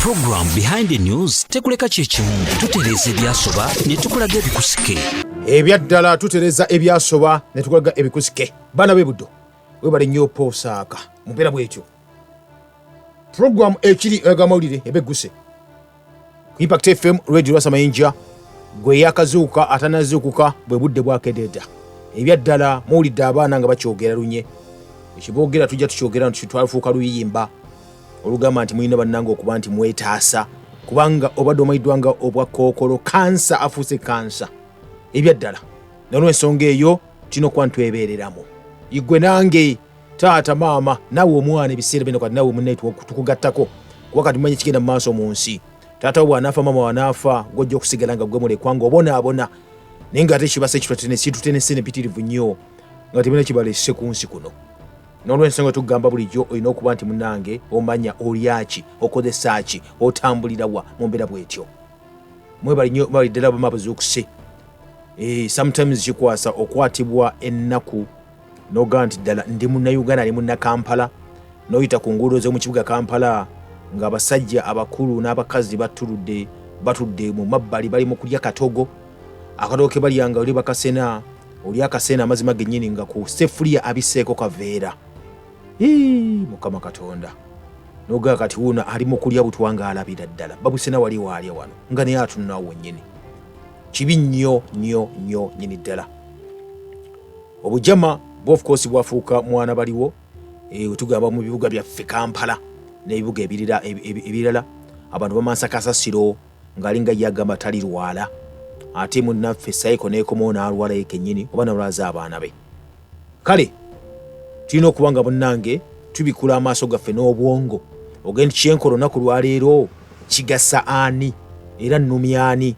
Program Behind the News tekuleka kyekimu, tutereeza ebyasoba ne tukulaga ebikusike. Ebyaddala tutereeza ebyasoba ne tukulaga ebikusike. Baana b'ebuddo, webale nnyo posaaka mumpeera bwetyo. Program ekiri egamawulire eba egguse ku Impact FM Radio Lwasa Mayinja. Gwe yakazuuka atanazuukuka, bwe budde bwakededa. Ebyaddala muwulidde abaana nga bakyogera lunye, ekiboogera tujja tukyogera nti twafuuka luyimba olugamba nti mulina bannange okuba nti mwetaasa, kubanga obadde omanyiddwa nga obwa kookolo, kansa afuuse kansa. Ebyaddala nolwensonga eyo tulina okuba ntwebeereramu, igwe nange, taata, maama, naawe omwana. Ebiseera bino kati naawe munne tukugattako, kuba kati mumanyi kigenda mu maaso mu nsi. Taata wo bw'anaafa, maama w'anaafa, gwojja okusigala nga gwe mulekwa nga obonaabona, naye nga ate kibasa ekitutenese empitirivu nnyo nga tebina kibalese ku nsi kuno. N'olwensonga tugamba bulijjo olina okuba nti munange omanya olyaki, okozesa ki, otambulirawa mu mbeera bwetyo. Mwebali nnyo, mwebali ddala bama bazuukuse. Sometimes kikwasa okwatibwa ennaku nogaa nti ddala ndi Munnayuganda, ndi Munnakampala, n'oyita ku nguudo z'omu kibuga Kampala ng'abasajja abakulu n'abakazi batuludde, batudde mu mabbali, bali mu kulya katogo. Akatogo ke balya nga oli bakasena, oli akasena amazima gennyini nga ku sefuliya abiseeko kaveera. Ii, Mukama Katonda, nogaa kati wuuno ali mu kulya butwa ng'alabira ddala babusena wali waalya wano nga naye atununawo wennyini. Kibi nnyo nnyo nnyo nnyini ddala. Obujama bwo of course bwafuuka mwana baliwo. Wetugamba mu bibuga byaffe Kampala n'ebibuga ebirala, abantu bamansa kasasiro ng'alinga ye agamba talirwala, ate munnaffe sayiko neekomawo n'alwala ye kennyini oba nalwaza abaana be. Kale tulina okuba nga munnange tubikula amaaso gaffe n'obwongo, ogende kyenkola olunaku lwaleero kigasa ani era nnumya ani.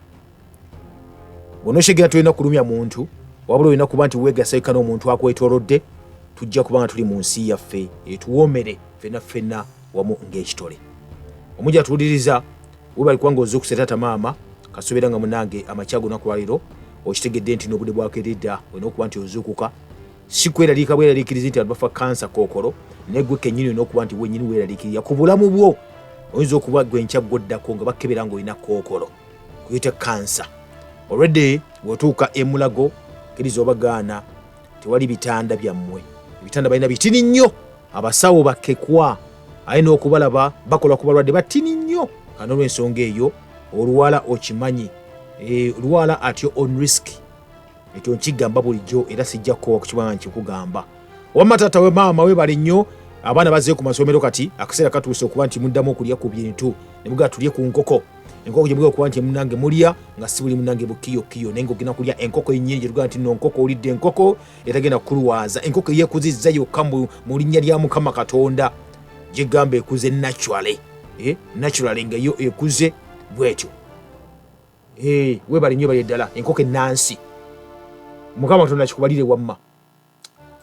Bw'onokyegera tolina kulumya muntu, wabula olina kuba nti weegaseka n'omuntu akwetoolodde. Tujja kuba nga tuli mu nsi yaffe etuwoomere ffenna ffenna wamu ng'ekitole. Omujja atuwuliriza, webali kubanga ozuukuse taata, maama, kasobeera nga munange amakya gonna kulwaleero okitegedde nti n'obudde bwakeredda olina okuba nti ozuukuka. Si kweraliika bweraliikirizi nti abantu bafa kansa, kookolo, naye gwe kennyini olina okuba nti wennyini weeraliikirira ku bulamu bwo. Oyinza okuba gwe nkya gwoddako nga bakebera ng'olina kookolo kuyita kansa. Already bw'otuuka e Mulago, kkiriza oba gaana, tewali bitanda byammwe. Ebitanda balina bitini nnyo, abasawo bakekwa aye n'okubalaba bakola ku balwadde batini nnyo. Kano olw'ensonga eyo olwala okimanyi, lwala at your own risk. Ekyo nkigamba bulijjo era sijja kukoowa kukibanga nkikugamba. Wamma taata we maama webale nnyo. Abaana bazzeyo ku masomero, kati akaseera katuuse okuba nti muddamu okulya ku bintu ne mugaa tulye ku nkoko. Enkoko gye mugenda okuba nti munange mulya nga si buli munange bukiyokiyo, naye ng'ogenda kulya enkoko yennyini gye tugamba nti no nkoko, olidde enkoko etagenda kukulwaza, enkoko eyeekuzizza yokka mu linnya lya Mukama Katonda, gyegamba ekuze naturally, naturally nga yo ekuze bwetyo. Webale nnyo, bali ddala enkoko ennansi. Mukama Katonda kikubalire wamma.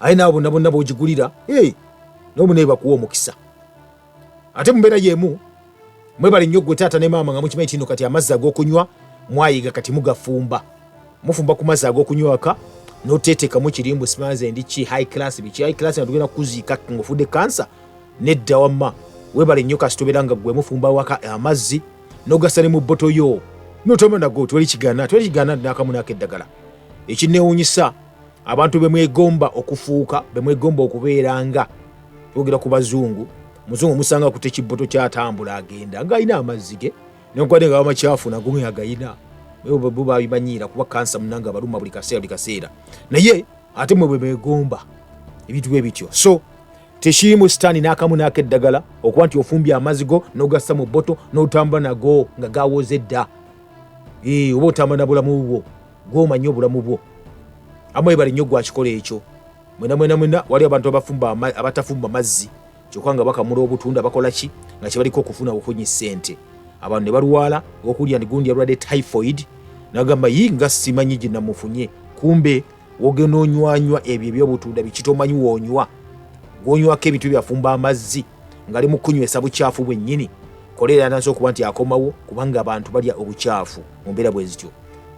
Aye naawe bonna bonna b'ogigulira, n'omu naye bakuwa omukisa. Ate mu mbeera y'emu mwebale nnyo ggwe taata ne maama nga mukimanyi kino kati amazzi ag'okunywa mwayiga, kati mugafumba, mufumba ku mazzi ag'okunywa waka n'oteetekamu kirimbu simanze ndi ki high class, biki high class nga tugenda kukuziika ng'ofudde kansa. Nedda wamma, webale nnyo kasita obeera nga ggwe mufumba waka amazzi n'ogassa ne mu bboto yo n'otoma nago, tewali kigaana, tewali kigaana n'akamu n'akeddagala. Ekinneewuunyisa, abantu be mwegomba okufuuka, be mwegomba okubeera, nga twogera ku bazungu, muzungu musanga akutte ekibboto kyatambula agenda ng'alina amazzi ge newankubadde nga bamakyafu, nago nga agayina. Bo babimanyiira kuba kansa munange abaluma buli kaseera buli kaseera, naye ate mwe bwe mwegomba ebintu bwe bityo. So tekirimu sitaani n'akamu n'akeddagala okuba nti ofumbye amazzi go n'ogassa mu bboto n'otambula nago nga gawoze dda. Oba otambula na bulamu bwo, gw'omanyi obulamu bwo. Amwebale nnyo gwakikola ekyo. Mwena mwena mwena wali abantu abafumba abatafumba mazzi kyokka nga bakamula obutunda, bakola ki nga kyebaliko okufuna bufunyi ssente, abantu ne balwala okulya ndi gundi yalwadde typhoid, nagamba yi nga simanyi gye namufunye. Kumbe wogenda onywanywa ebyo ebyobutunda, biki tomanyi woonywa, gwonywako ebintu byafumba amazzi ngali mu kunywesa bukyafu bwennyini. Koleera atandise okuba nti akomawo kubanga abantu balya obukyafu mu mbeera bwe zityo.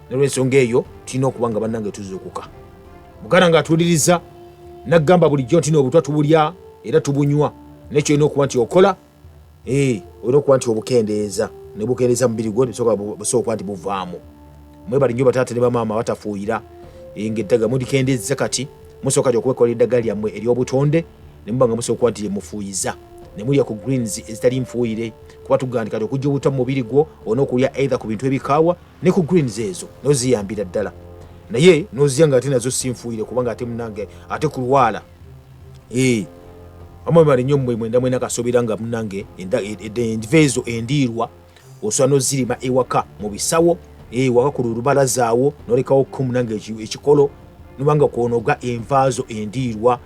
Nolwensonga eyo tulina okuba nga bannange tuzuukuka. Muganda nga atuwuliriza, nagamba bulijjo nti n'obutwa tubulya era tubunywa, naye kyolina okuba nti okola Olina okuba nti obukendeeza ne bukendeeza mubiri gwo nebusobola okuba nti buvaamu. Mwebale nnyo bataata ne bamaama abatafuuyira ng'eddagala mulikendeezza kati musobola kati okwekola eddagala lyammwe ery'obutonde ne muba nga musobola okuba nti lyemufuuyiza ne mulya ku greens ezitali nfuuyire, kuba tugamba nti kati okujja obutwa mu mubiri gwo olina okulya either ku bintu ebikaawa ne ku greens ezo noziyambira ddala, naye nozirya nga ate nazo si nfuuyire kubanga ate munange ate kulwala. Amwe nnyo mmwe mwenda mwena kasobera nga munange enva ezo endiirwa osobola nozirima ewaka mu bisawo, waka ku lubalazaawo nolekawo ko munange ekikolo nobanga kwonoga enva zo endiirwa.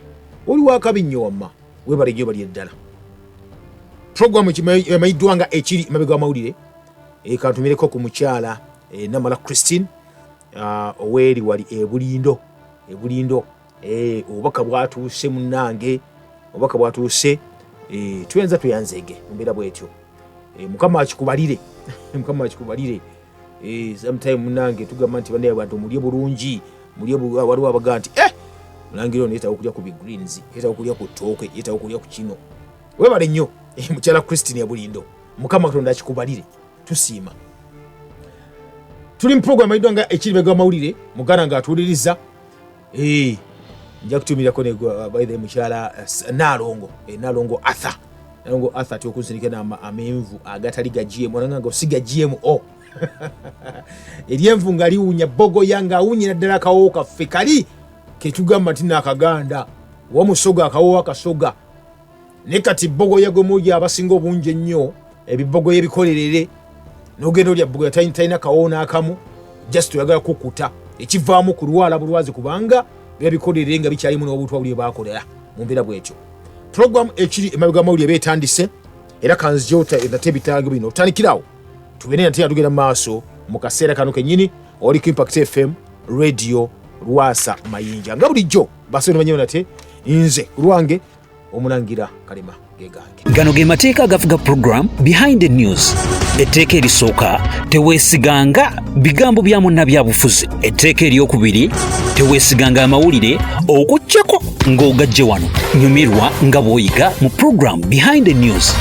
Oli wakabi nnyo wamma, webale nnyo bali ddala. Programu emanyiddwa nga ekiri mabega w'amawulire, kantumireko ku mukyala Namala Christine oweeri wali ebulindo ebulindo. Obubaka bwatuuse munnange, obubaka bwatuuse, tuyenza tweyanzeege mu mbeera bwetyo. Mukama akikubalire, Mukama akikubalire. Sometime munnange tugamba nti bannaye abantu mulye bulungi, mulye waliwo abagaa nti mulangira ono yeetaaga okulya ku bigreens, yeetaaga okulya ku ttooke, yeetaaga okulya ku kino. Webale nnyo mukyala Christine ebulindo, Mukama Katonda akikubalire, tusiima. Tuli mu program emanyiddwa nga ekiri mabega w'amawulire, muganda nga atuwuliriza. Nja kutumirako ne by the mukyala Nalongo, Nalongo Arthur, Nalongo Arthur ati okunsinika amenvu agatali ga GMO, nanga nga si ga GMO. Eryenvu nga liwunya bogoya nga awunyira ddala akawoowo kaffe kali ketugamba nti naakaganda wamusoga akawoowo akasoga, naye kati bogoya gwe mulya abasinga obungi ennyo ebibogoya ebikolerere, n'ogenda olya bogoya talina kawoowo n'akamu, just oyagala kukuta, ekivaamu kulwala bulwazi kubanga biba bikolerere nga bikyalimu n'obutwa buli bwakolera mu mbeera bwetyo. Program ekiri emabega w'amawulire eba etandise, era kanzije nate ebitaago bino tutandikirawo tubeere nate yatugenda mu maaso mu kaseera kano kennyini. Oli ku Impact FM Radio Lwasa Mayinja nga bulijjo basebe ne bannyabo, nate nze ku lwange omulangira Kalema gegange. Gano ge mateeka agafuga program Behind the News. Etteeka erisooka, teweesiganga bigambo bya munnabyabufuzi. Etteeka eryokubiri, teweesiganga amawulire okuggyako ng'ogajje wano. Nyumirwa nga bw'oyiga mu program Behind the News.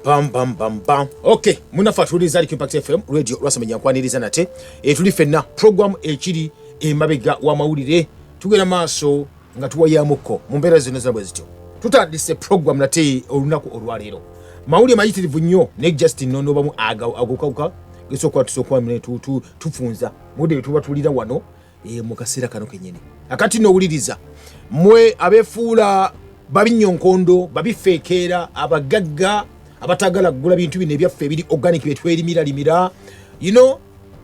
Bam, bam, bam, bam. Okay, munaffe atuwuliriza ali ku Impact FM Radio Lwasamenya, nkwaniriza nate. Tuli ffenna program ekiri emabega w'amawulire, tugenda maaso nga tuwayamukko mu mbeera zonna zonna bwe zityo. Tutandise program nate olunaku olwaleero, mawulire mayitirivu nnyo, naye just nondobamu agokauka gesokuba tusokuba tufunza mudde bye tuba tuwulira wano mu kaseera kano kenyini. Akati nowuliriza mmwe abeefuula babinyonkondo, babifeekeera, abagagga abatagala kugula bintu bino ebyaffe ebiri organic bye twerimiralimira,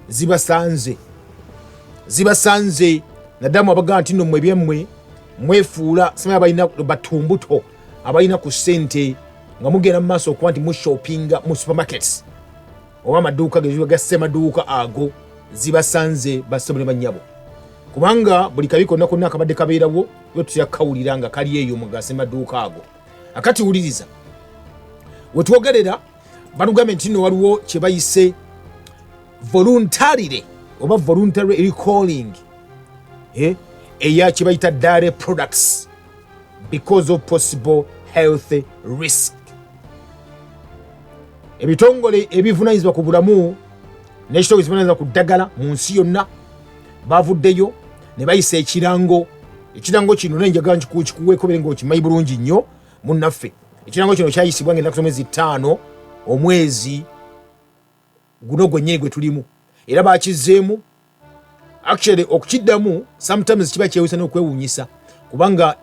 zibasanze, zibasanze. Naddamu abagaa nti nno mmwe ebyammwe mwefuula simanyi abalina batumbuto abalina ku ssente nga mugenda mu maaso okuba nti mushoppinga mu supermarkets oba amaduuka ga ssemaduuka ago, zibasanze bassebo ne bannyabo, kubanga buli kabi konna konna akabadde kabeerawo yo tutera kukawulira nga kali eyo mu gasemaduuka ago. Akati wuliriza wetwogerera, batugambye nti nno waliwo kye bayise voluntarily oba voluntary recalling eya kye bayita dairy products because of possible health risk. Ebitongole ebivunanyizibwa ku bulamu n'ekitongole ekivunanyizibwa ku ddagala mu nsi yonna bavuddeyo ne bayisa ekirango. Ekirango kino naye njagala nkikuweeko bere ng'okimanyi bulungi nnyo munnaffe. Ekirango kino kyayisibwa ng'ennaku z'omwezi 5 omwezi guno gwennyini gwe tulimu, era bakizzeemu actually okukiddamu. Sometimes kiba kyewusa n'okwewuunyisa kubanga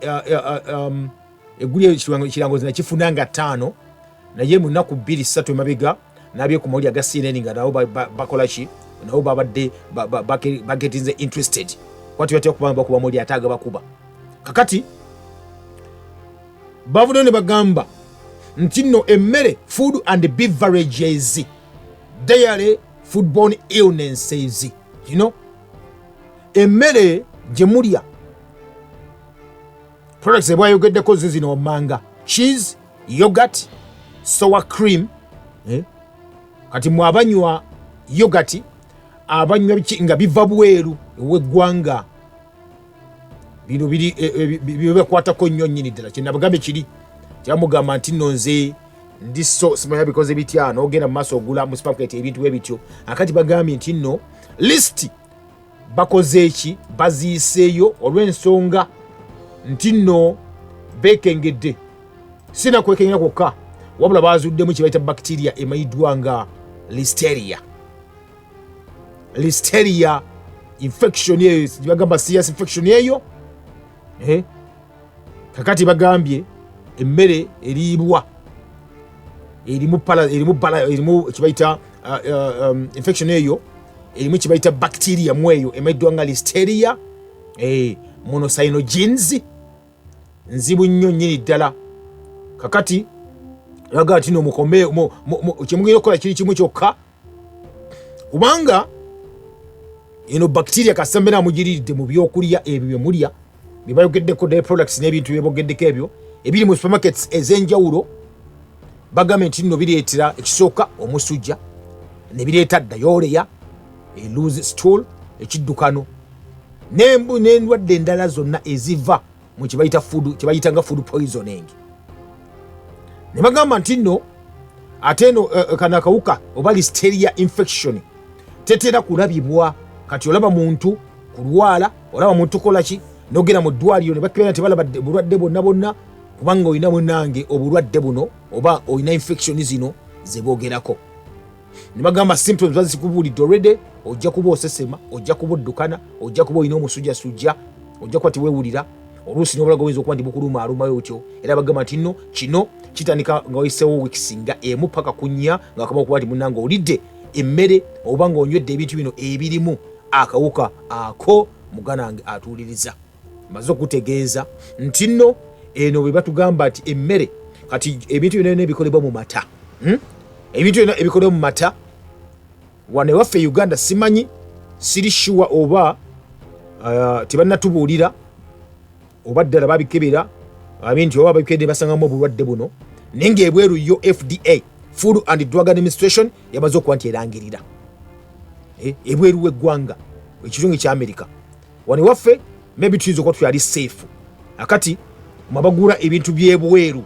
egguli ekirango nakifuna nga 5, naye mu nnaku 2 3 emabega nabye ku mawulire aga CNN nga nabo bakola ki, nabo babadde bagetinze interested kuba tebatya kubanga bakuba mawulire ate agabakuba. Kakati bavuddeyo ne bagamba nti nno emmere, food and beverages, dairy, foodborne illnesses, emmere gye mulya, products ebwayogeddeko zo zino wammanga: cheese, yogurt, sour cream. Kati mwe abanywa yogurt, abanywa biki nga biva bweru ew'eggwanga, bino biri bibakwatako nnyo nnyini ddala. Kyenabagambe kiri kyamugamba nti nno nze Ndi so simanya bikoze bitya n'ogenda mu maaso ogula mu supermarket ebintu bwe bityo. Akati bagambye nti nno list bakoze eki, baziyiseeyo olw'ensonga nti nno beekengedde, sina kwekengera kwokka, wabula bazuddemu kye bayita bacteria emanyiddwa nga listeria. Listeria infection eyo bagamba serious infection eyo. Kakati bagambye emmere eriibwa erimu pala erimu bala erimu kibayita infection eyo erimu kibayita bacteria mweyo emanyiddwa nga listeria monocytogenes, nzibu nnyo nnyini ddala. Kakati bagamba nti no mukome kyemugenda okukola kiri kimu kyokka, kubanga eno bacteria kasita mbeera mugiriridde mu byokulya ebyo bye mulya bye bayogeddeko, dairy products n'ebintu bye bogeddeko ebyo ebiri mu supermarkets ez'enjawulo, bagambye nti nno bireetera ekisooka omusujja, ne bireeta diarrhea, loose stool, ekiddukano, n'endwadde endala zonna eziva mu kibayita food, kibayita nga food poisoning. Ne bagamba nti nno ate eno kano akawuka oba listeria infection tetera kulabibwa. Kati olaba muntu kulwala, olaba muntu kola ki, nogenda mu ddwaliro ne bakebera nti balaba bulwadde bwonna bwonna, kubanga olina munange obulwadde buno oba olina infection zino ze boogerako. Ne bagamba symptoms bazikubuulidde already: ojja kuba osesema, ojja kuba oddukana, ojja kuba olina omusujjasujja, ojja kuba tiweewulira, oluusi n'obulago oyinza okuba nti bukuluma alumayo otyo. Era bagamba nti nno kino kitandika nga wayiseewo weeks nga 1 paka ku 4, nga kama okuba nti munnange olidde emmere oba ng'onywedde ebintu bino ebirimu akawuka ako. Muganda wange atuuliriza, maze okutegeeza nti nno eno bwe batugamba nti emmere, kati ebintu byonna byonna ebikolebwa mu mata, Ebintu byonna ebikolebwa mu mata wano ewaffe e Uganda, simanyi, siri sure oba tebannatubuulira oba ddala babikebera nti oba babikebedde basangamu obulwadde buno, naye ng'ebweru yo FDA, Food and Drug Administration, yamaze okuba nti erangirira ebweru w'eggwanga, ekitundu ekya America. Wano ewaffe maybe tuyinza okuba tukyali safe. Akati mwabagula ebintu by'ebweru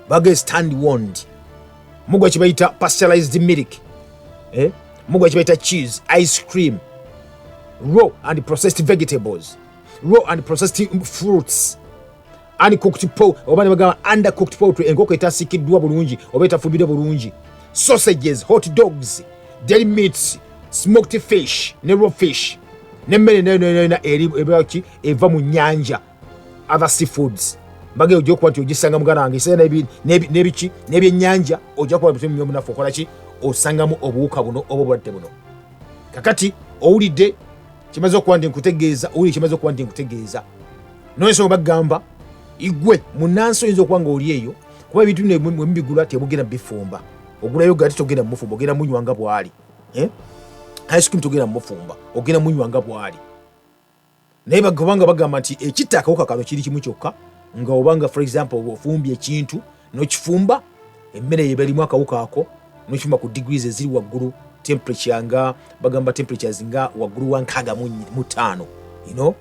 bage stand warned: mugwa kibayita pasteurized milk, mugwa kibayita cheese, ice cream, raw and processed vegetables, raw and processed fruits, uncooked po oba ne bagamba undercooked poultry, enkoko etasiikiddwa bulungi oba etafumbiddwa bulungi, sausages, hot dogs, deli meats, smoked fish ne raw fish, n'emmere nayo eri ebaki eva mu nnyanja, other seafoods. Mbage ojja okuba nti ogisanga, muganda wange, ekiseera n'ebiki n'ebyennyanja, ojja kuba munafu okola ki, osangamu obuwuka buno oba obulwadde buno. Kakati owulidde kimaze okuba nti nkutegeeza, owulidde kimaze okuba nti nkutegeeza. Nolwensonga bagamba igwe munansi oyinza okuba nga oli eyo, kuba ebintu bino mwe mubigula tebugenda bifumba. Ogulayo gati togenda mufumba, ogenda munywa nga bwali, eh? Ice cream togenda mufumba, ogenda munywa nga bwali. Naye kubanga bagamba nti ekitta akawuka kano kiri kimu kyokka, nga obanga for example ofumbye ekintu n'okifumba, emmere yeba erimu akawuka ako, n'okifumba ku degrees eziri waggulu, temperature nga bagamba temperatures nga waggulu wa 65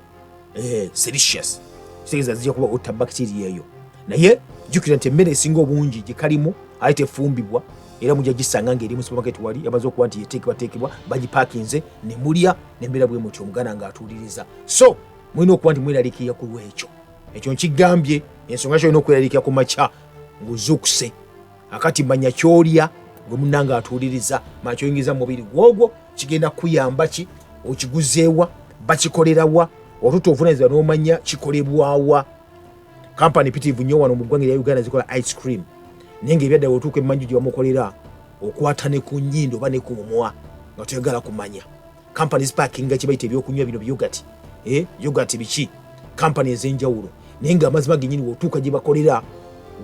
Celsius, kitegeeza zijja kuba otta bacteria eyo. Naye jjukira nti emmere esinga obungi gye kalimu aye tefumbibwa, era mujja gisanga ng'eri mu supermarket wali yamaze okuba nti yeteekebwateekebwa, bagipakinze ne mulya nembeera bwe mutyo. Omuganda ng'atuuliriza, so mulina okuba nti mweraliikirira ku lwekyo. Ekyo nkigambye ensonga kyolina okweraliikira ku makya ng'ozuukuse. Akati manya kyolya gwe munnanga atuuliriza, manya kyoyingiza mu mubiri gwogwo, kigenda kukuyamba ki, okiguzeewa, bakikolerawa, otuta ovunaanyizibwa n'omanya kikolebwawa. Kampani mpitirivu nnyo wano mu ggwanga erya Uganda zikola ice cream, naye ng'ebyaddala otuuka emmanju gye bamukolera, okwata ne ku nnyindo oba ne ku mumwa nga toyagala kumanya. Kampani zipakinga kye bayita ebyokunywa bino, yogurt, yogurt biki, kampani ez'enjawulo, naye ng'amazima gennyini w'otuuka gye bakolera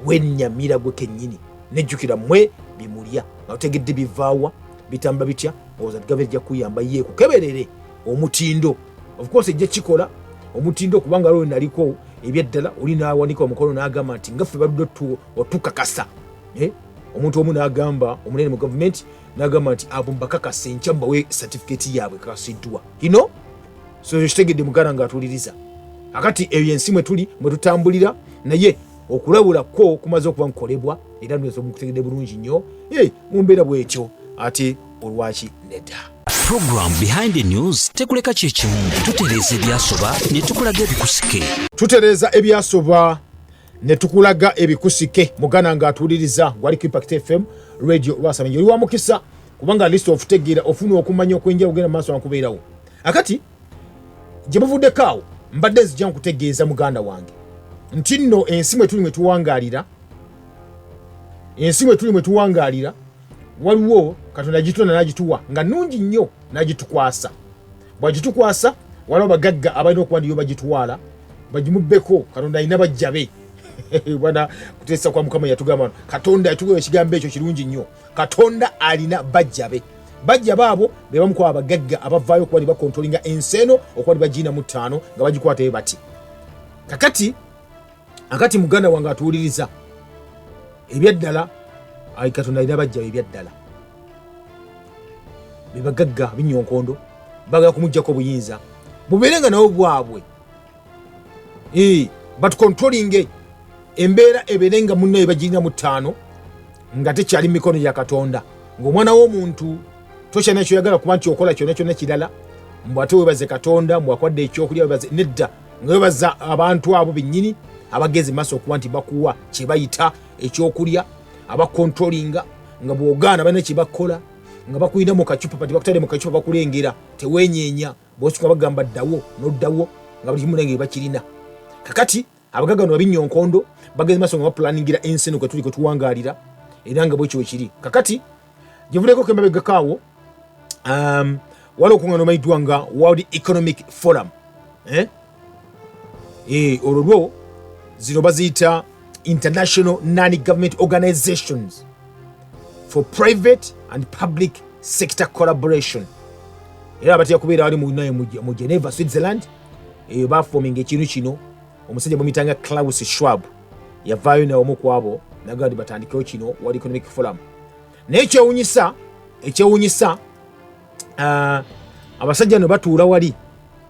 wennyamira gwe kennyini. Nejjukira mmwe bimulya nga totegedde bivaawa, bitamba bitya. Olowooza nti gavumenti ejja kukuyamba ye kukeberere omutindo? Of course ejja kikola omutindo, kubanga lwo naliko ebyaddala oli n'awanika omukono n'agamba nti nga ffe baludde otukakasa. Omuntu omu n'agamba, omunene mu gavumenti n'agamba nti abo mbakakasa enkya mbawe certificate yaabwe kakasiddwa. So kitegedde muganda ng'atuuliriza. Akati eyo ensi mwe tuli mwe tutambulira, naye Okulabula kwo kumaze okuba nkukolebwa era ndowooza mukutegedde bulungi nnyo mu mbeera bwetyo, ate olwaki nedda. Program Behind the News tekuleka kyekimu, tutereeza ebyasoba ne tukulaga ebikusike. Tutereeza ebyasoba ne tukulaga ebikusike. Muganda nga atuwuliriza gwali ku Impact FM Radio Lwasamenje, oli wa mukisa kubanga list ofutegeera ofuna okumanya okwenjawulo genda maaso nkubeerawo. Akati gye buvuddeko awo mbadde nzija nkutegeeza muganda wange nti nno ensi mwe tuli mwe tuwangaalira, ensi mwe tuli mwe tuwangaalira, waliwo Katonda agitonda n'agituwa nga nnungi nnyo n'agitukwasa. Bw'agitukwasa waliwo abagagga abalina okuba ndiyo bagitwala bagimubbeko. Katonda alina bajja be bwana kuteesa kwa Mukama yatugamba, Katonda yatuwa ekigambo ekyo kirungi nnyo. Katonda alina bajja be, bajja baabo be bamu ku abagagga abavaayo okuba ne bakontrolinga ensi eno okuba ne bagiina mu ttaano nga bagikwatayo bati. Kakati akati muganda wange atuwuliriza, ebyaddala ayi Katonda alina bajja be, ebyaddala be bagagga binyonkondo bagala kumuggyako obuyinza bubeere nga nabo bwabwe, batukontrolinge embeera ebeere nga munnaye bagirina mu ttaano nga tekyali mu mikono gya Katonda, ng'omwana w'omuntu tokyalina kyoyagala kuba nti okola kyonna kyonna kirala, mbu ate webaze Katonda mbu akwadde ekyokulya, webaze nedda, nga webaza abantu abo bennyini abagezi maaso okuba nti bakuwa kye bayita ekyokulya, abakontrolinga nga bw'ogaana balina kye bakola, nga bakuyina mu kacupa bati bakutadde mu kacupa bakulengera, tewenyeenya, bwosukka bagamba ddawo noddawo, nga buli kimu nenge bakirina. Kakati abagagga bano babinyonkondo bagezi maaso nga bapulaningira ensi eno kwetuli kwetuwangaalira, era nga bwekyo wekiri. Kakati gyevuleko kemabegakaawo waliwo okungana omanyiddwa nga World Economic Forum, eh? Olwo lwo zino baziyita International Non-Government Organizations for Private and Public Sector Collaboration, era batera kubeera wali mu Geneva, Switzerland. Eyo bafominga ekintu kino. Omusajja bamuyitanga Klaus Schwab yavaayo naye omu ku abo nagamba nti batandikewo kino World Economic Forum. Naye ekyewunyisa abasajja no batuula wali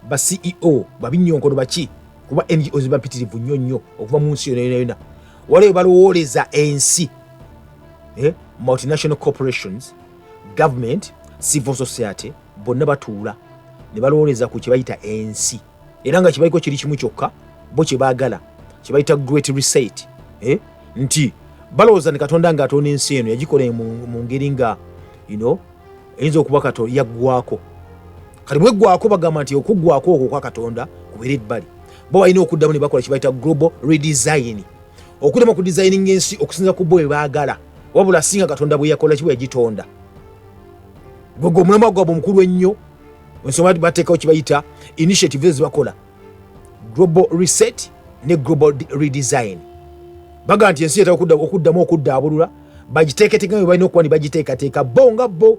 ba CEO babinyonkono baki, kuba NGO ziba mpitirivu nnyo nnyo okuva mu nsi yonna yonna yonna, waliwo balowooleza ensi, multinational corporations, government, civil society, bonna batuula ne balowooleza ku kye bayita ensi, era nga kibaliko kiri kimu kyokka bo kye baagala kye bayita Great Reset, nti balowooza ne Katonda ng'atonda ensi eno yagikola mu ngeri nga eyinza okuba kato yaggwako. Kati bweggwako bagamba nti okuggwako okwo kwa Katonda kubeera ebbali, bo balina okuddamu ne bakola kye bayita global redesign, okuddamu okudesigninga ensi okusinza ku bo bwe baagala, wabula singa Katonda bwe yakola ki bwe yagitonda. Gwegwe omulamwa gwabwe omukulu ennyo. Ensonga bateekawo kye bayita initiative ezibakola global reset ne global redesign. Bagamba nti ensi yetaaga okuddamu okuddaabulula, bagiteeketeeka nga balina okuba ne bagiteekateeka bo nga bo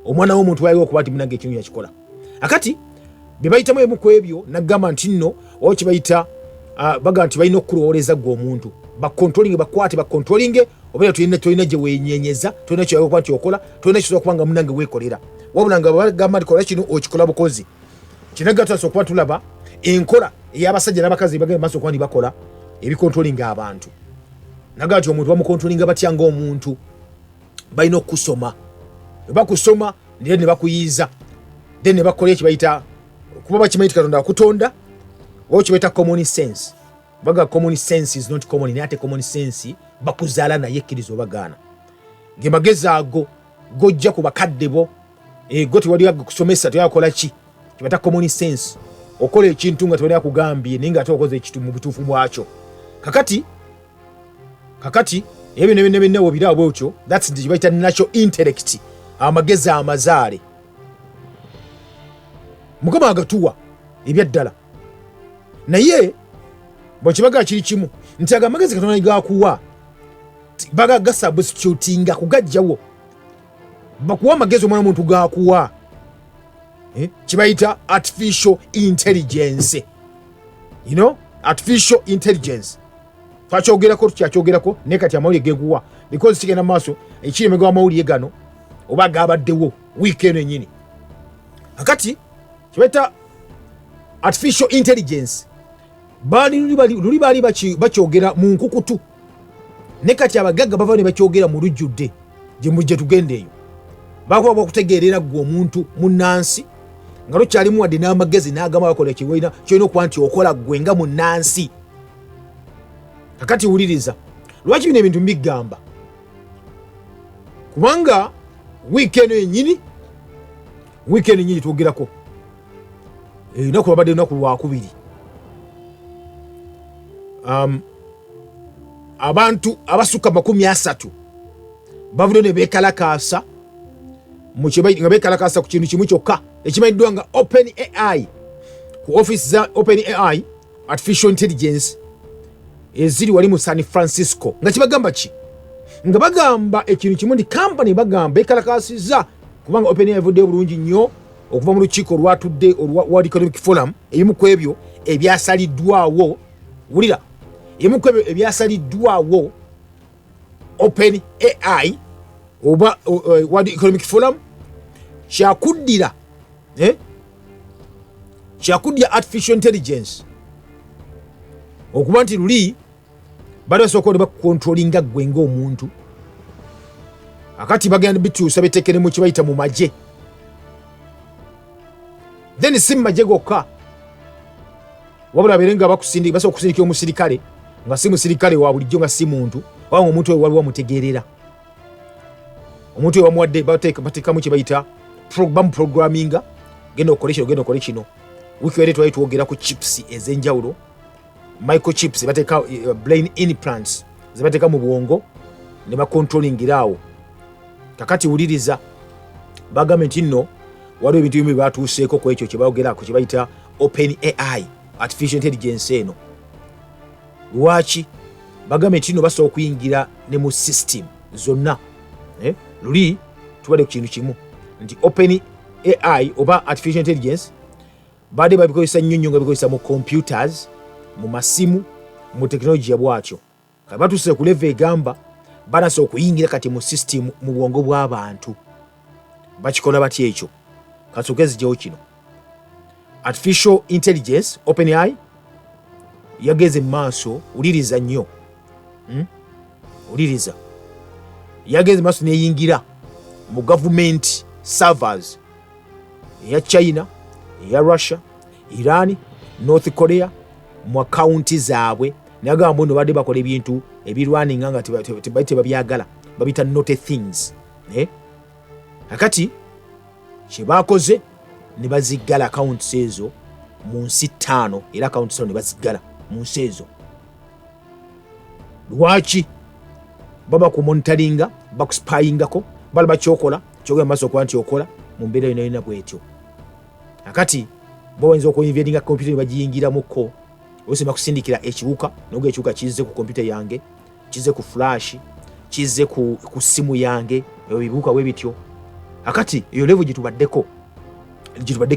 omwana w'omuntu wayagala okuba nti munange ekintu yakikola. Akati bye bayitamu ebimu ku ebyo nagamba nti nno oba kye bayita bagamba nti balina okukulowooleza ggwe omuntu bakontrolinge, bakwate bakontrolinge, obeera tolina gye weenyenyeza, tolina kyoyagala okuba nti okola, tolina kisobola kuba nga munange weekolera, wabula nga bagamba nti kola kino okikola bukozi. Kinaga tutandise okuba tulaba enkola ey'abasajja n'abakazi bagenda maaso okuba nti bakola ebikontrolinga abantu. Naga nti omuntu bamukontrolinga batya? Ng'omuntu balina okukusoma, bakusoma naye ne bakuyiiza, then ne bakola ekibayita, kuba bakimanyi nti Katonda akutonda, oba kibayita common sense. Baga common sense is not common, naye ate common sense bakuzaala naye, ekkiriza obagaana, ge magezi ago gojja ku bakadde bo, go tewali kusomesa, teyakola ki kibata common sense, okola ekintu nga tewali akugambye, naye nga ate okoze ekintu mu butuufu bwakyo. Kakati ebyo ne byonna byonna wobiraba bwotyo, that's kye bayita natural intellect, amagezi amazaale Mukama agatuwa ebyaddala. Naye bwekibaga kiri kimu nti ago amagezi Katonda gakuwa baga gasubstitutinga kugajjawo, bakuwa amagezi omwana omuntu gakuwa, kibayita artificial intelligence, artificial intelligence twakyogerako, tukyakyogerako, naye kati amawulire geguwa because kigenda maaso ekiri emabega w'amawulire gano oba gabaddewo wiiki eno enyini. Akati kibayita artificial intelligence, baali luli baali bakyogera mu nkukutu. Ne kati abagagga bava ne bakyogera mu lujjudde gye tugenda eyo, bakuba bakutegeerera ggwe omuntu munnansi nga tokyalimu wadde n'amagezi n'agamba bakola kyolina okuba nti okola ggwe nga munnansi. Kakati wuliriza lwaki bino ebintu mbigamba, kubanga wiiki eno yennyini, wiiki eno yennyini twogerako olunaku lwabadde lunaku lwakubiri, abantu abasukka 30 bavudde ne beekalakaasa nga beekalakaasa ku kintu kimu kyokka ekimanyiddwa nga Open AI, ku office za Open AI artificial intelligence eziri wali mu San Francisco. Nga kibagamba ki? Nga bagamba ekintu kimu nti kampani bagamba beekalakaasizza kubanga Open AI evuddeyo bulungi nnyo okuva mu lukiiko olwatudde olwa World Economic Forum. Ebimu ku ebyo ebyasaliddwawo, wulira, ebimu ku ebyo ebyasaliddwawo Open AI oba World Economic Forum kyakuddira kyakuddira artificial intelligence okuba nti luli bali basooka oli bakucontrollinga ggwe ng'omuntu, akati bagenda bituusa betekere mu kibayita mu magye. Then si mu magye gokka, wabula babeere nga bakusindika, basobola okusindikira omusirikale nga si musirikale wa bulijjo, nga si muntu, wabanga omuntu oyo waliwo amutegeerera, omuntu oyo bamuwadde, bateekamu kye bayita bamuprogramminga, genda okole kino, genda okole kino. Wiiki were twali twogera ku chips ez'enjawulo, microchips bateeka, brain implants zebateeka mu bwongo ne bacontrollingira awo. Kakati wuliriza, bagambye nti nno waliwo ebintu bimu byebatuuseeko ku ekyo kyebayogerako kye bayita Open AI artificial intelligence eno. Lwaki bagambye nti nno basobola okuyingira ne mu system zonna? Luli tubadde ku kintu kimu nti Open AI oba artificial intelligence badde babikozesa nnyo nnyo, nga bikozesa mu computers, mu masimu, mu tekinologiya bwatyo. Kati batuuse ku level egamba banasa okuyingira kati mu system, mu bwongo bw'abantu. Bakikola batya ekyo? Kasooke zijjawo kino. Artificial intelligence Open AI yageze mu maaso, wuliriza nnyo, Wuliriza, yageze mu maaso neyingira mu government servers eya China, eya Russia, Iran, North Korea, mu akawunti zaabwe. Nagamba no badde bakola ebintu ebirwaninga nga tebabyagala, babita naughty things, eh? Akati kyebakoze ne baziggala accounts ezo mu nsi 5, era accounts ezo ne baziggala mu nsi ezo. Lwaki? Baba kumonitoringa, bakuspyingako, balaba kyokola, kyogera maaso okuba nti okola mu mbeera yona yona bwetyo. Akati bo bayinza okuinvadinga kompyuta ne bagiyingiramuko, oluusi bakusindikira ekiwuka noga ekiwuka kizze ku kompyuta yange, kizze ku flash, kizze ku simu yange, ebyo bibuuka bwe bityo. Akati eyo level gyetubaddeko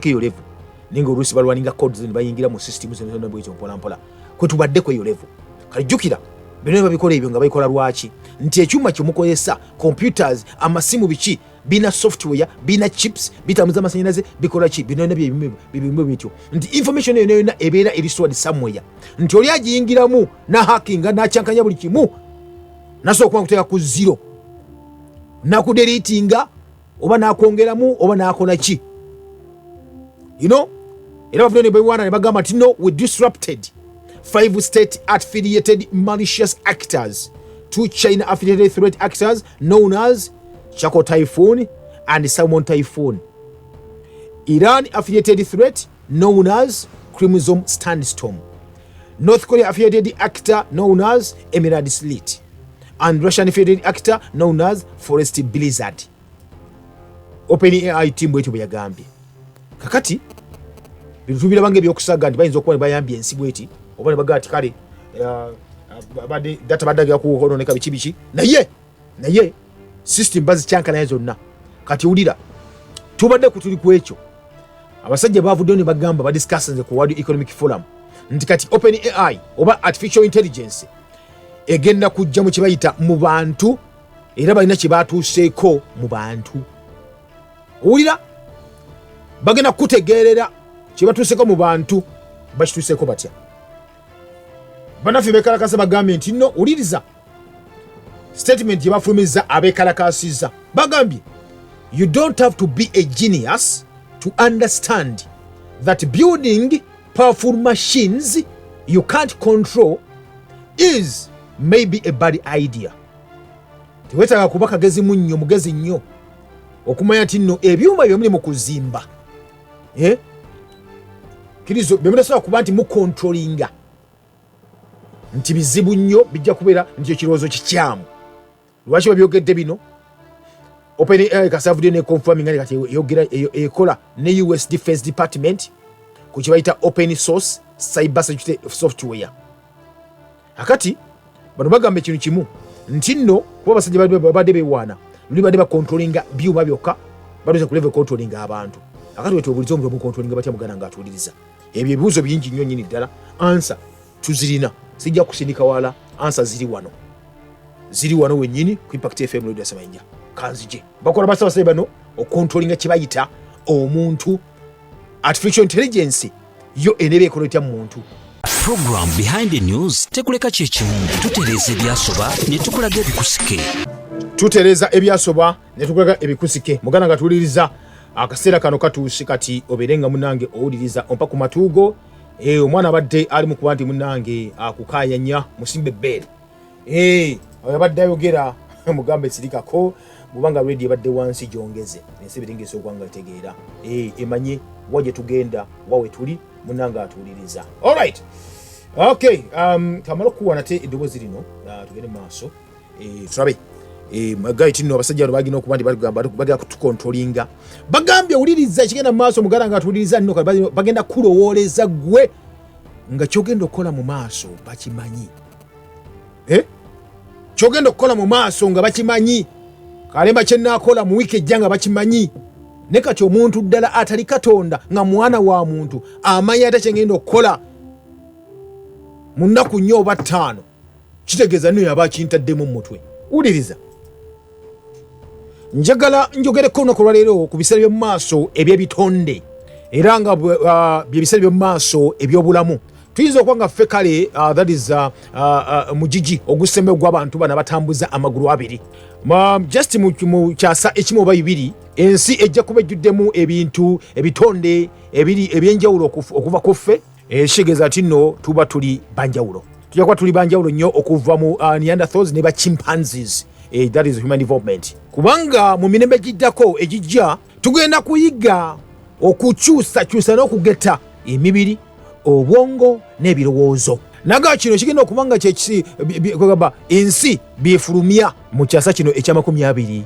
eyo level, naye nga oluusi balwaninga codes ne bayingira mu system zonna zonna bwetyo mpola mpola kwetubaddeko eyo level. Kale jjukira byonna babikola ebyo nga babikola lwaki? Nti ekyuma kyemukozesa, computers, amasimu, biki, bina software, bina chips, bitambuza amasanyalaze, bikola ki, bino byonna byebimu bityo, nti information yonna yonna ebeera eri stored somewhere, nti oli agiyingiramu nahackinga, nakyankanya buli kimu, nasobola okuba kuteeka ku zero, nakudeletinga oba nakwongeramu oba nakola ki. Era bavudde ne bewaana ne bagamba nti no, we disrupted 5 state affiliated malicious actors, 2 China affiliated threat actors known as Chaco Typhoon and Salmon Typhoon, Iran affiliated threat known as Crimson Sandstorm, North Korea affiliated actor known as Emerald Sleet, and Russian affiliated actor known as Forest Blizzard. Open AI team bwetyo bwe yagambye. Kakati bintu tubiraba nga ebyokusaga nti bayinza okuba ne bayambye ensi bweti, oba ne bagaa ti kale badde data badde kuhononeka biki biki, naye system bazikyankalanya zonna. Kati wulira, tubadde kutuli ku ekyo, abasajja bavuddeyo ne bagamba badiscussinze ku World Economic Forum nti kati Open AI oba artificial intelligence egenda kujja mu kibayita mu bantu, era balina kye batuuseeko mu bantu. Owulira, bagenda kukutegeerera kye batuuseeko mu bantu. Bakituuseeko batya? Bannaffe bekalakasa bagambye nti no, wuliriza, Statement gye bafulumizza abeekalakaasizza bagambye, "You don't have to be a genius to understand that building powerful machines you can't control is maybe a bad idea." Tewetaaga kuba kagezi mu nnyo, mugezi nnyo okumanya nti nno ebyuma bye muli mu kuzimba, eh? Kirizo bye mutasobola kuba nti mukontrolinga nti bizibu nnyo, bijja kubeera nti ekirowoozo kikyamu. Lwaki babyogedde bino? OpenAI kasavudde ne confirming nga kati eyogera ekola ne US Defense Department ku kye bayita open source cyber security software. Akati bano bagamba ekintu kimu nti nno kuba abasajja babadde bewaana luli badde bakontrolinga byuma byokka, batuze ku level controllinga abantu. Akati wetwebuliza omuntu omukontrolinga batya? Muganda nga atuwuliriza, ebyo ebibuuzo bingi nnyo nnyini ddala. Answer tuzirina, sijja kusindika wala, answer ziri wano, ziri wano wennyini ku Impact FM Radio Samayinja. Kanzije bakola basabasabye bano okontrolinga kye bayita omuntu, artificial intelligence yo eneeba ekola etya mu muntu? Program Behind the News tekuleka kyekimu, tutereeza ebyasoba ne tukulaga ebikusike. Tutereeza ebyasoba ne tukulaga ebikusike. Muganda nga tuwuliriza, akaseera kano katuuse kati obeere nga munange owuliriza ompa ku matuugo. Omwana abadde ali mu kuba nti munange akukaayanya, musimbe ebbeere. Oyo abadde ayogera mugambe sirikako, bwubanga radio ebadde wansi gyongeze, ensi ebiri nga nga etegeera, emanye wa gye tugenda, wa we tuli. Munange atuwuliriza, alright, okay, kamala okuwa nate eddoboozi lino, tugende mu maaso, tulabe. Magayi nno abasajja bano bagina okuba nti bagamba bagenda kutukontrolinga. Bagambye, wuliriza ekigenda mu maaso, muganda nga atuwuliriza, nno kati bagenda kulowooleza ggwe nga kyogenda okukola mu maaso bakimanyi. Eh? Kyogenda okukola mu maaso nga bakimanyi, kalemba kyenaakola mu wiiki ejja nga bakimanyi. Ne kati omuntu ddala atali Katonda nga mwana wa muntu amanya ate kyengenda okukola mu nnaku 4 oba 5, kitegeeza nno yaba akintaddemu mu mutwe. Wuliriza, njagala njogereko olunaku olwaleero ku biseera by'omu maaso eby'ebitonde, era nga bye biseera by'omu maaso eby'obulamu. Tuyinza okuba nga ffe kale, that is, mugigi ogusembe gw'abantu bano abatambuza amagulu abiri. Just mu kyasa ekimu oba bibiri, ensi ejja kuba ejjuddemu ebintu, ebitonde ebiri ebyenjawulo okuva ku ffe. Ekitegeeza nti nno tuba tuli banjawulo, tujja kuba tuli banjawulo nnyo okuva mu Neanderthals ne ba chimpanzees. That is human development, kubanga mu mirembe giddako egijja tugenda kuyiga okukyusakyusa n'okugetta emibiri, obwongo n'ebirowoozo. Naga kino kigenda okuba nga kyekigamba ensi byefulumya mu kyasa kino ekya 21.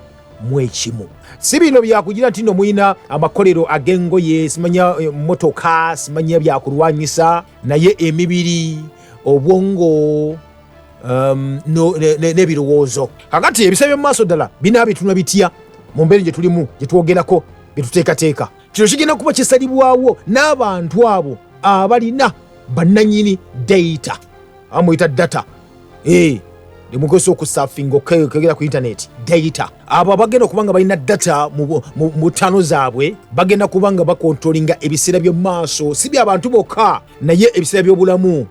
Si bino byakugira nti nno mulina amakolero ag'engoye, simanya motoka, simanya byakulwanyisa, naye emibiri, obwongo, n'ebirowoozo. Kakati ebiseera by'omu maaso ddala binaabitunula bitya mu mbeera gye tulimu, gye twogerako, bye tuteekateeka? Kino kigenda kuba kisalibwawo n'abantu abo abalina bannanyini data, amuyita data, nemukozesa okusafinga, okegera ku internet, data. Abo abagenda okuba nga balina data mu ttaano zaabwe bagenda kuba nga bakontrolinga ebiseera by'omu maaso, si byabantu bokka, naye ebiseera by'obulamu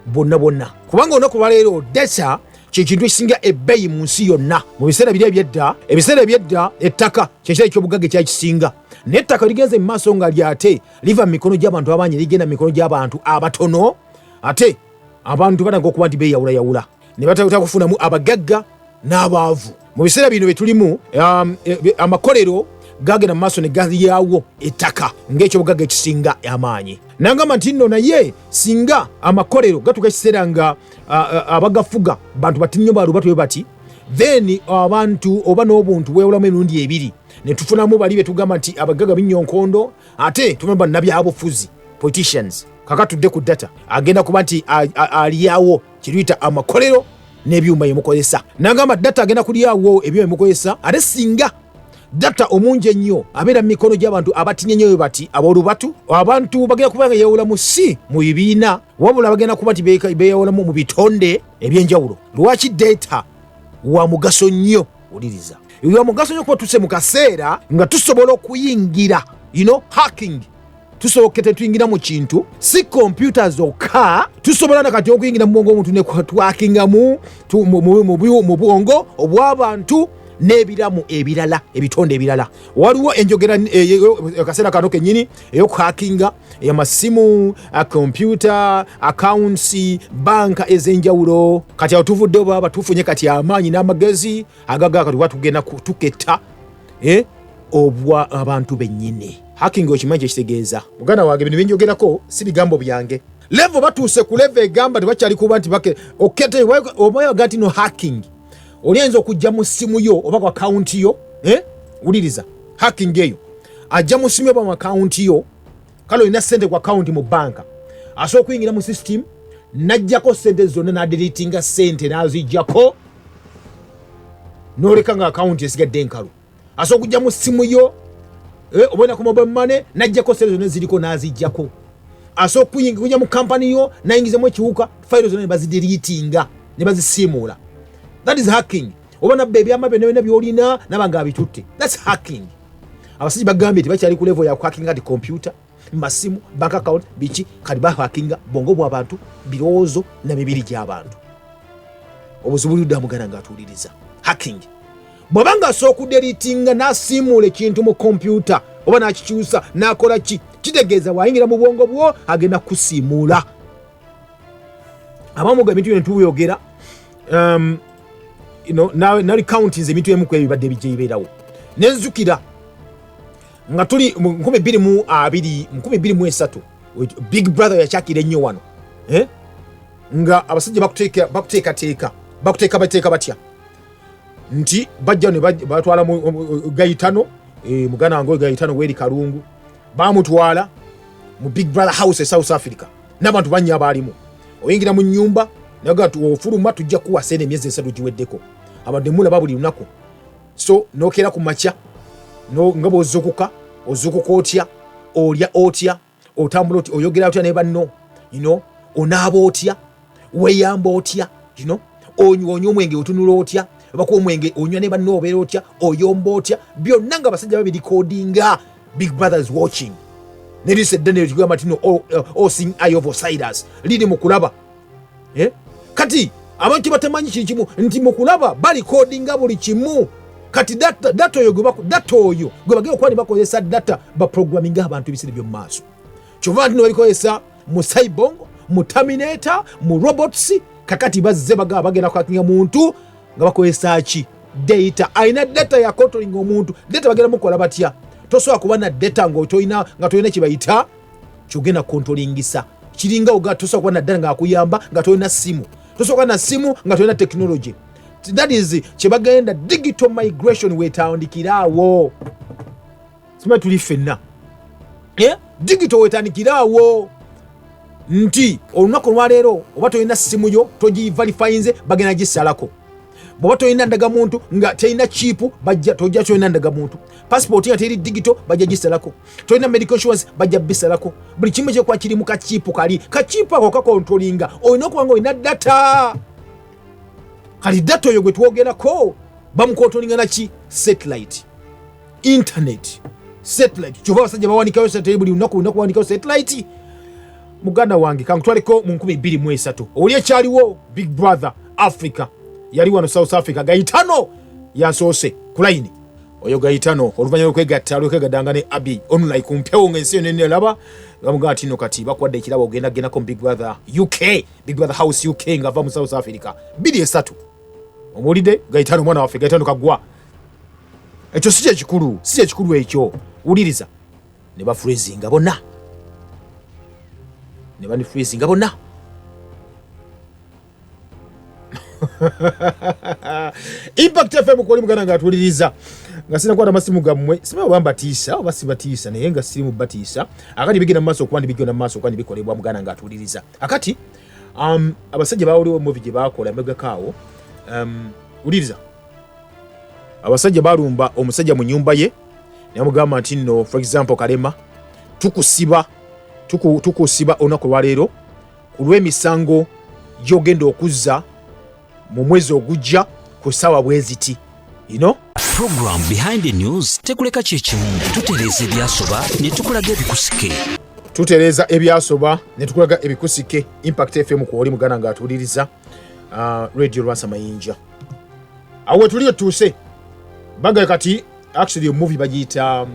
bwonna bwonna, kubanga olunaku lwaleero data kyekintu ekisinga ebbeeyi mu nsi yonna. Mu biseera biri ebyedda, ebiseera ebyedda, ettaka kyekira ekyobugagga ekyakisinga, naye ettaka ligenze mu maaso nga lyate liva mu mikono gy'abantu abangi ligenda mu mikono gy'abantu abatono. Ate abantu batandika okuba nti beeyawulayawula ne batandika kufunamu abagagga n'abaavu. Mu biseera bino bye tulimu, amakolero gagenda mu maaso ne galyawo ettaka ng'ekyobugagga ekisinga amaanyi. Nagamba nti nno naye singa amakolero gatuuka ekiseera nga abagafuga bantu bati nnyo balubatu bwe bati, then abantu oba n'obuntu bwewulamu emirundi ebiri, ne tufunamu bali be tugamba nti abagagga binnyonkondo, ate tufunamu bannabyabufuzi, politicians. Kaka tudde ku data agenda kuba nti alyawo kyetuyita amakolero n'ebyuma byemukozesa. Nagamba data agenda kulyawo ebyuma byemukozesa. Ate singa data omungi ennyo abeera mu mikono gy'abantu abatinya ennyo bwe bati ab'olubatu, abantu bagenda kuba nga yeewulamu si mu bibiina, wabula bagenda kuba nti beeyawulamu mu bitonde ebyenjawulo. Lwaki data wa mugaso nnyo? Wuliriza, wa mugaso nnyo kuba tuse mu kaseera nga tusobola okuyingira, hacking. Tusooke tetuyingira mu kintu, si kompyuta zokka. Tusobola nakati okuyingira mu bwongo omuntu netwakingamu mu bwongo obw'abantu n'ebiramu ebirala, ebitonde ebirala. Waliwo enjogera akaseera kano kennyini ey'okuhakinga amasimu, kompyuta, accounts, banka ez'enjawulo. Kati awo tuvudde oba tufunye kati amaanyi n'amagezi agaga kati oba tugenda tuketta obwa abantu bennyini. Hacking okimanyi kyekitegeeza, muganda wange? Bino byenjogerako si bigambo byange. Level batuuse ku level egamba tebakyali kuba nti okete obayaga nti no hacking oli ayinza okujja mu ssimu yo oba ku akawunti yo, eh? Wuliriza, hacking eyo ajja mu ssimu yo oba mu akawunti yo. Kale olina sente ku akawunti mu banka, asobola okuyingira mu system n'ajjako sente zonna, n'adeletinga sente n'azijjako, n'oleka nga akawunti esigadde enkalu. Asobola okujja mu ssimu yo, oba olina ku mobile money, n'ajjako sente zonna ziriko n'azijjako. Asobola okujja mu kampani yo n'ayingizamu ekiwuka, fayiro zonna ne bazideletinga ne bazisiimuula. That is hacking. Oba nabba ebyama byonna byonna byolina naba nga abitutte. That's hacking. Abasajja bagambye tebakyali ku level ya kuhackinga ti computer, masimu, bank account, biki. Kati bahackinga bwongo bw'abantu, birowoozo na mibiri gy'abantu. Obuzibu bulidde muganda ng'atuwuliriza. Hacking bw'aba nga asobola okudeletinga n'asiimuula ekintu mu kompyuta oba n'akikyusa n'akola ki, kitegeeza bw'ayingira mu bwongo bwo agenda kusiimuula. Abamu ga ebintu byona tubiyogera, nali counties ebintu ebimu ku ebyo bibadde bijja bibeerawo. Nenzukira nga tuli mu 2020, 2023, Big Brother yakyakira ennyo wano, eh? Nga abasajja bakuteekateeka, bakuteeka bateeka batya nti bajja ne batwala Gayitano, muganda wange oyo Gayitano Weri Kalungu, bamutwala mu Big Brother house e South Africa n'abantu bannya abaalimu. Oyingira mu nyumba naga ofuluma, tujja kuwa sente emyezi 3 giweddeko. Abantu nemulaba buli lunaku. So nokeera ku makya, nga bw'ozuukuka, ozuukuka otya, olya otya, otambula otya, oyogera otya ne banno, onaaba otya, weeyamba otya, onywa omwenge otunula otya, bakuwa omwenge onywa ne banno obeera otya, oyomba otya, byonna nga abasajja babirikodinga. Big Brothers watching. Neriisa eddene ligamba nti no all seeing eye of Osiris liri mu kulaba, eh? Kati abantu batamanyi kiri kimu nti mu kulaba balikodinga buli kimu. Kati data oyo data oyo gwe bagenda okuba ne bakozesa data baprogramminga abantu ebiseera by'omu maaso. Kyova nti no babikozesa mu cyborg, mu terminator, mu robots. Kakati bazze bagaba bagenda kuhackinga muntu nga bakozesa ki? Data. Alina data ya controlling omuntu. Data bagenda mukola batya? Tosobola kuba na data nga tolina kyebayita kyogenda controllingisa. Kiringa oga tosobola kuba na data ngaakuyamba nga tolina simu. Tosobola kuba na simu nga tolina technology. That is kyebagenda digital migration wetandikiraawo. Simanyi tuli ffenna, eh? Digital wetandikiraawo nti olunaku olwaleero oba tolina simu yo togivalifayinze, bagenda gisalako. Bw'oba tolina ndagamuntu nga terina chip, bajja tojja. Tolina ndagamuntu, passport nga teri digital, bajja gisalako. Tolina medical insurance, bajja bisalako. Buli kimu kyekuba kiri mu kachipu, kali kachipu ako kakontrolinga. Olina okuba nga olina data. Kati data oyo gwe twogerako bamukontrolinga naki? Satellite, internet, satellite. Kyova abasajja bawanikayo satellite buli lunaku, lunaku bawanikayo satellite. Muganda wange, kankutwaleko mu 2003 oli ekyaliwo. Big Brother Africa yali wano South Africa. Gayitano yasoose ku layini. Oyo Gayitano oluvannyuma lwokwegatta lwekwegaddanga ne Abi online ku mpewo ng'ensi yonna eraba, bamugamba nti no kati bakuwadde ekirabo, ogenda gendako mu Big Brother UK, Big Brother House UK, ng'ava mu South Africa 23. Omuwulidde Gayitano, omwana waffe Gayitano Kagwa. Ekyo si kyekikulu, si kyekikulu ekyo. Wuliriza, ne bafreezinga bonna, ne banifreezinga bonna. Impact FM kwoli muganda nga atuwuliriza. Nga sinakwata masimu gammwe, simanyi oba mbatiisa oba sibatiisa, naye nga siri mu batiisa. Akati bigenda mu maaso okuba ndi bigenda mu maaso okuba ndi bikolebwa. Muganda nga atuwuliriza, akati abasajja bawuliwo movie gye bakola emabegako awo. Wuliriza, abasajja balumba omusajja mu nyumba ye ne bamugamba nti nno, for example, Kalema, tukusiba, tukusiba olunaku lwaleero ku lw'emisango gy'ogenda okuzza mu mwezi ogujja ku ssaawa bwe ziti. Program Behind the News tekuleka kyekimu, tutereeza ebyasoba ne tukulaga ebikusike. Tutereeza ebyasoba ne tukulaga ebikusike. Impact FM kwoli muganda nga atuwuliriza, Radio Lwasa Mayinja. Awo wetuli etuuse bagaye kati actually movie bagiyita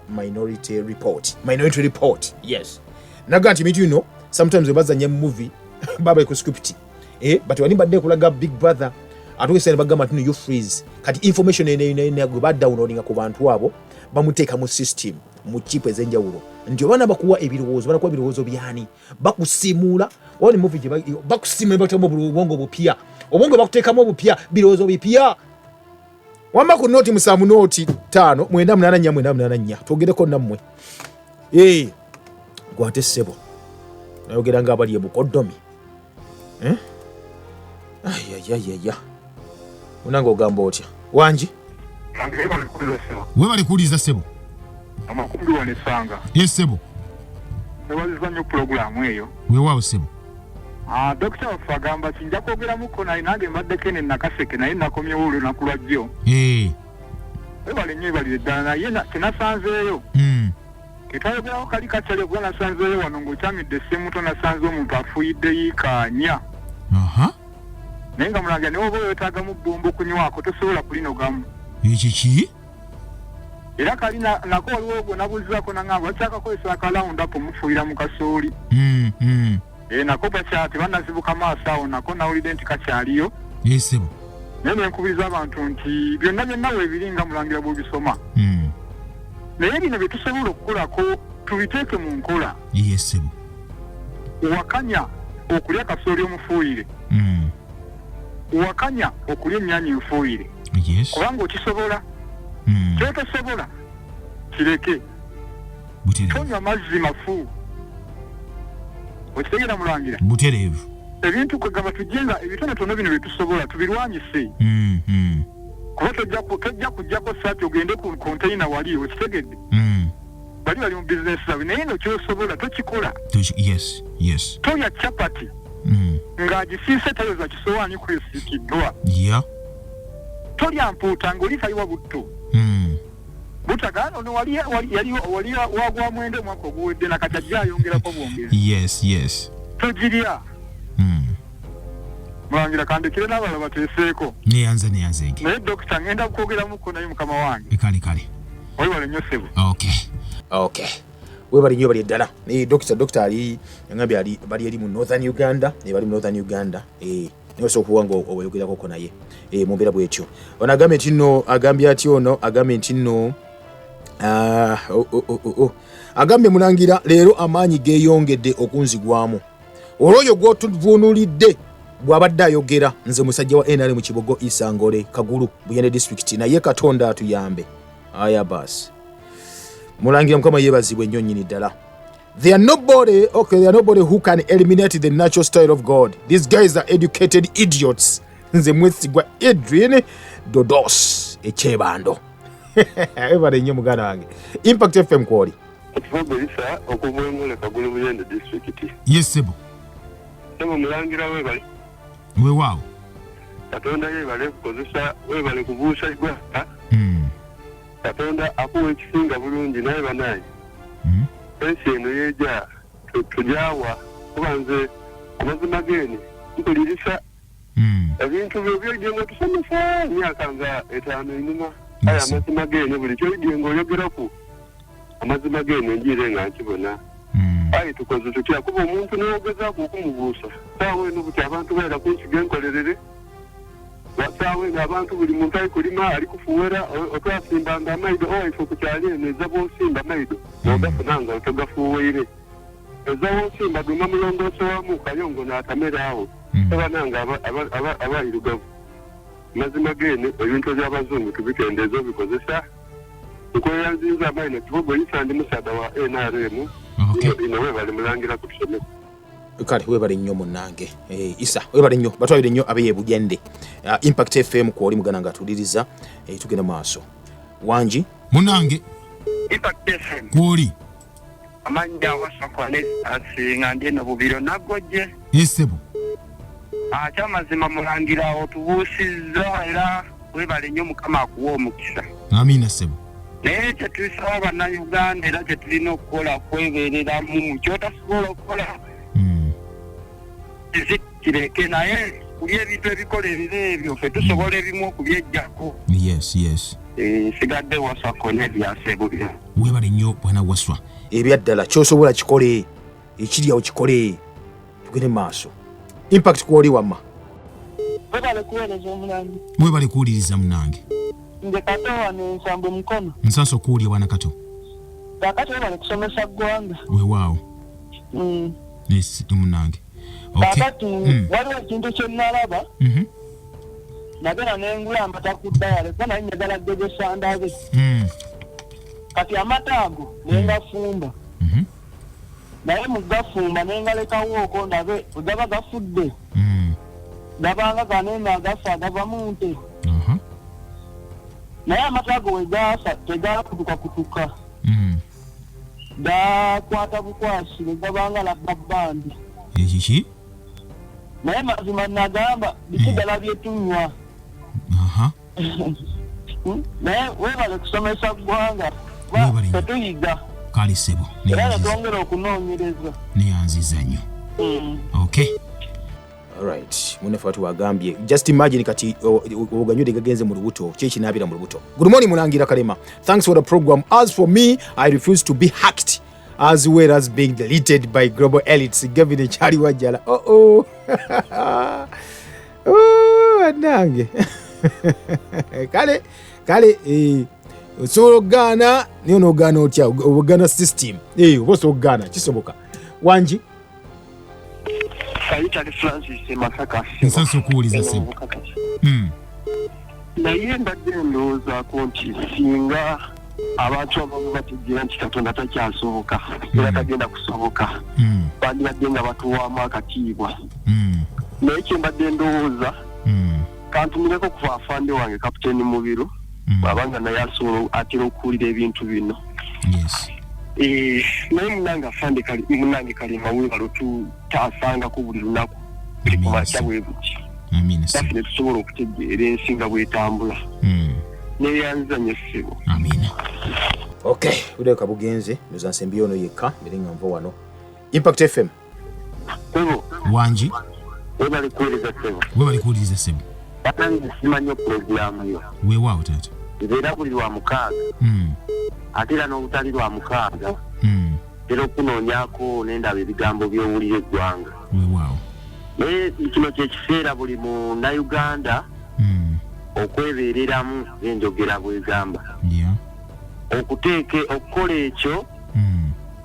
Minority Report. Minority Report, yes. Naga nti ebintu bino sometimes webazanya movie baba ku script, but wali mbadde kulaga Big Brother atuuse ne bagamba nti no, you freeze. Kati information eno gwe badownloadinga ku bantu abo bamuteeka mu system, mu chip ez'enjawulo, nti obaana bakuwa ebirowoozo, banakuwa ebirowoozo byani, bakusimuula oba ne movie gye bakusimuula, bakuteekamu obwongo bupya, obwongo bakuteekamu obupya, birowoozo bipya. Wamma ku 07 05 984 984 twogereko nammwe. Eh, gwate ssebo nayogera nga abali ebukoddomi. Eh? Ayayayaya, munange ogamba otya wangi? Webale kuwuliriza, ssebo. Amakumbi wanesanga. Ye ssebo. Nebaziza nnyo pulogulaamu eyo. Weewaawo, ssebo. Ah, dokita waffe agamba ki? Nja kwogeramuko naye. Nange mbaddeko ene Nakaseke, naye nakomyewo olunaku lwa jjo. Webale nnyo, ebalire ddala. Naye kyenasanzeeyo ketwayogerawo kali kakyali okuba nasanzeeyo wano ng'okyamidde essimuto, nasanze omuntu afuuyidde yiika 4. Naye nga mulangira, naye oba weetaagamu bbombo kunywako, tosobola kulinogamu. Ekiki? Era kali nako waliwo gwe nabuuzizaako naŋŋamba bakyakakozesa aka Roundup mufuuyira mu kasooli. Eh, nako bakya tebanazibuka maaso awo, nako nawulidde nti kakyaliyo. Ye ssebo. Naye nenkubiriza abantu nti byonna byonna weebiri nga mulangira bw'obisoma, naye bino bye tusobola okukolako tubiteeke mu nkola. Ye ssebo. Wakanya okulya kasooli omufuuyire, wakanya okulya ennyaanya enfuuyire, kubanga okisobola. Kyotosobola kireke. Tonywa mazzi mafu, okitegeera mulangira? Butereevu. Ebintu kwegamba tujje nga ebitonotono bino byetusobola tubirwanyise, kuba tojja kujjako saati ogende ku konteyina wali, okitegedde? Bali bali mu bizinesi zaabwe, naye no kyosobola tokikola. Tolya capati ng'agisiise tayoza kisowaani kwesiikiddwa. Tolya mpuuta ng'oli tayiwa butto. Butagaana ono wali wagwa 9 omwaka oguwedde, nakati ajja ayongerako bwongezi. Togirya. Mulangira, kandekere n'abalala bateeseeko. Neyanze, neyanzenge. Naye dokita ngenda kwogeramuko naye mukama wange. Kale kale. Wewale nnyo, ssebo. Okay. Okay, webali nnyo, bali eddala. Dokita ali ngambye ali bali eri mu Northern Uganda, bali mu Northern Uganda, naye osobola okuba nga oyogerakoko naye mu mbeera bwetyo. Ono agambye nti nno, agambye ati, ono agambye nti nno, ah, oh. Agambye mulangira, leero amaanyi geeyongedde okunzigwamu olwoyo gw'otuvuunulidde bw'abadde ayogera. Nze musajja wa NRM Kibogo Isangole Kagulu, Buyende Disitulikiti, naye Katonda atuyambe. Aya basi mulangira, Mukama yeebazibwe nnyo nnyini ddala. There are nobody, okay, there are nobody who can eliminate the natural style of God. These guys are educated idiots. Nze Mwesigwa Adrian Dodos ekyebando. Ebale nnyo muganda wange. Impact FM kwoli. Ekibogo Isa okuva Engole Kagulu, Buyende Disitulikiti. Ye ssebo. Sebo mulangira, webale. Weewaawo. Katonda yebale kukozesa, webale kubuusa ggwanga. Katonda akuwa ekisinga bulungi, naye banaye ensi eno yeja tujawa, kuba nze amazima geene mpulirisa ebintu byo byojje nga tusomesa emyaka nga 5 enyuma, aye amazima geene buli kyoyidye nga oyogeraku amazima geene njiire nga nkibona. Aye tukoze tutya? Kuba omuntu nowogezaaku okumubuusa saawa eno buti abantu baira kunsiga enkolerere. Saawa eno abantu buli muntu ali kulima, ali kufuwera. Otwasimbanga amaido owaife ku kyalo eno, eza bwosimba maido nogafuna nga otogafuweire, eza wosimba duma mulongoose wamu kayongo n'atamera awo. Abananga abairugavu, mazima geene ebintu ebyabazungu tubikendeeza obikozesa. Nkweyanzinza amaina Kibogo Isa, ndi musaada wa NRM. Ino webale mulangira kutusomesa. Kale webale nnyo munnange. Isa webale nnyo, batwalire nnyo abeye Bugende. Impact FM kwoli muganda nga atuliriza. Tugenda maaso wangi. Munange. Impact FM. Kwoli. Amannya Wasakwa Asinga, ndi eno Bubiro Naggojje. Ye ssebo. Akyamazima mulangira, otubuusizza era webale nnyo, Mukama akuwa omukisa. Amiina, ssebo. Naye kyetusaba Bannayuganda era kyetulina okukola kwebeereramu, kyotasobola okukola kireke, naye kulya ebintu ebikola ebiro ebyo ffe tusobola ebimu okubyejjako. Yes, yes. Nsigadde Waswa Cornelius Ebubiro. Webale nnyo bwana Waswa. Ebyaddala kyosobola kikole, ekiri awo kikole, tugende mu maaso. Impact kwoli wamma. Webale kuweereza omulangi. Webale kuwuliriza munange. Nze Kato wano Nsambwe Mukono. Nsansa okuwulira bwana Kato. Kaakati webale kusomesa ggwanga. Weewaawo. Munange. Kaakati waliwo ekintu kye nalaba. Nagenda nengula amata ku ddayale kuba naye njagala ggezesa ndabe. Kati amata ago nengafumba. Naye mu gafumba nengalekawo okwo ndabe bwe gaba gafudde. Gabanga ganene agafa agava mu nte. Naye amata ago we gaafa tegakutukakutuka. Gakwata bukwasi ne gabanga labba bbandi. Ekiki? Naye mazima nagamba bisigala bye tunywa. Naye weebale kusomesa ggwanga. Tetuyiga. Kale ssebo. Era netwongera okunoonyereza. Neyanziza nnyo. Okay. Alright, munaffe watu wagambye just imagine kati oganywedde gagenze mu lubuto, ki ekinaabira mu lubuto. Good morning Mulangira Kalema, thanks for the program. As for me, I refuse to be hacked as well as being deleted by global elites. Gavin Chali Wajala. Oh oh. Oh, nange. Kale kale osobola okugaana naye onoogaana otya? Ogaana system. Oba osobola okugaana kisoboka. Wangi? Kayitale Francis Masaka. Nsasa okuwuliza ssebo. Naye mbadde ndowoozaako nti singa abantu abamu bategeera nti Katonda takyasoboka era tagenda kusoboka, bandibadde nga batuwaamu akatiibwa. Naye kye mbadde ndowooza, kantumireko kuva afande wange Kapiteeni Mubiru, bw'abanga naye asobola atera okuwulira ebintu bino. Naye munange afande munange Kalema weebale otutaasangako buli lunaku, buli kumakya bwe buti. Naffe ne tusobola okutegeera ensi nga bw'etambula. Neeyanziza nnyo ssebo. Amiina. Okay, budde bugenze, ndoza nsembi ono yekka mbere nga nva wano. Impact FM. Ssebo. Wangi. Webale kuwuliriza ssebo. Webale kuwuliriza ssebo. Banange nsiima nnyo pulogulaamu yo. Weewaawo taata. Nze buli lwa mukaaga. Ate era n'obutali lwa mukaaga. Era okunoonyaako n'endaba ebigambo by'owulira eggwanga. Weewaawo. Naye kino kye kiseera buli munnayuganda okwebeereramu ng'enjogera bw'egamba. Okuteeke okukola ekyo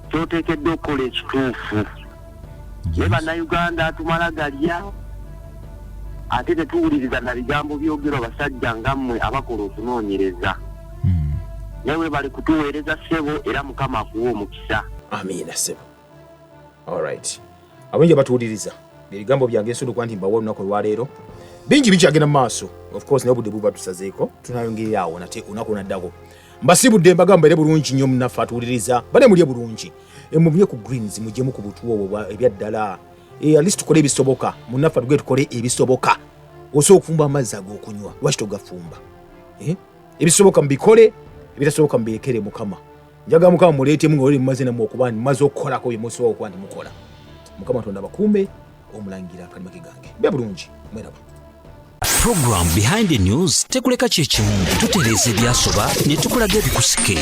ky'oteekeddwa okukola ekituufu. Naye bannayuganda tumala galya ate tetuwuliriza na bigambo byogerwa basajja nga mmwe abakola okunoonyereza. Naye weebale kutuweereza ssebo era Mukama akuwe omukisa. Amiina ssebo. Alright. Abenja batuwuliriza. Ebigambo byange nsobola okuba nti mbawa olunaku olwaleero. Bingi bikyagenda mu maaso. Of course naye obudde buba tusazeeko. Tunayongerera awo nate olunaku olunaddako. Mbasiibudde mbagamba era bulungi nnyo munnaffe atuwuliriza. Bane mulye bulungi. Mubye ku greens mujjemu ku butuwa obwo ebyaddala. At least tukole ebisoboka. Munnaffe atuge tukole ebisoboka. Osobola okufumba amazzi ag'okunywa. Lwaki togafumba? Ebisoboka mubikole, ebitasoboka mubirekere Mukama. Njagala Mukama muleetemu nga oli mumaze nammwe okuba nti mumaze okukolako bye musobola okuba nti mukola. Mukama Katonda abakuume, omulangira akalima ke gange. Mbe bulungi, mweraba. Program Behind the News tekuleka kyekimu, tutereeza ebyasoba ne tukulaga ebikusike.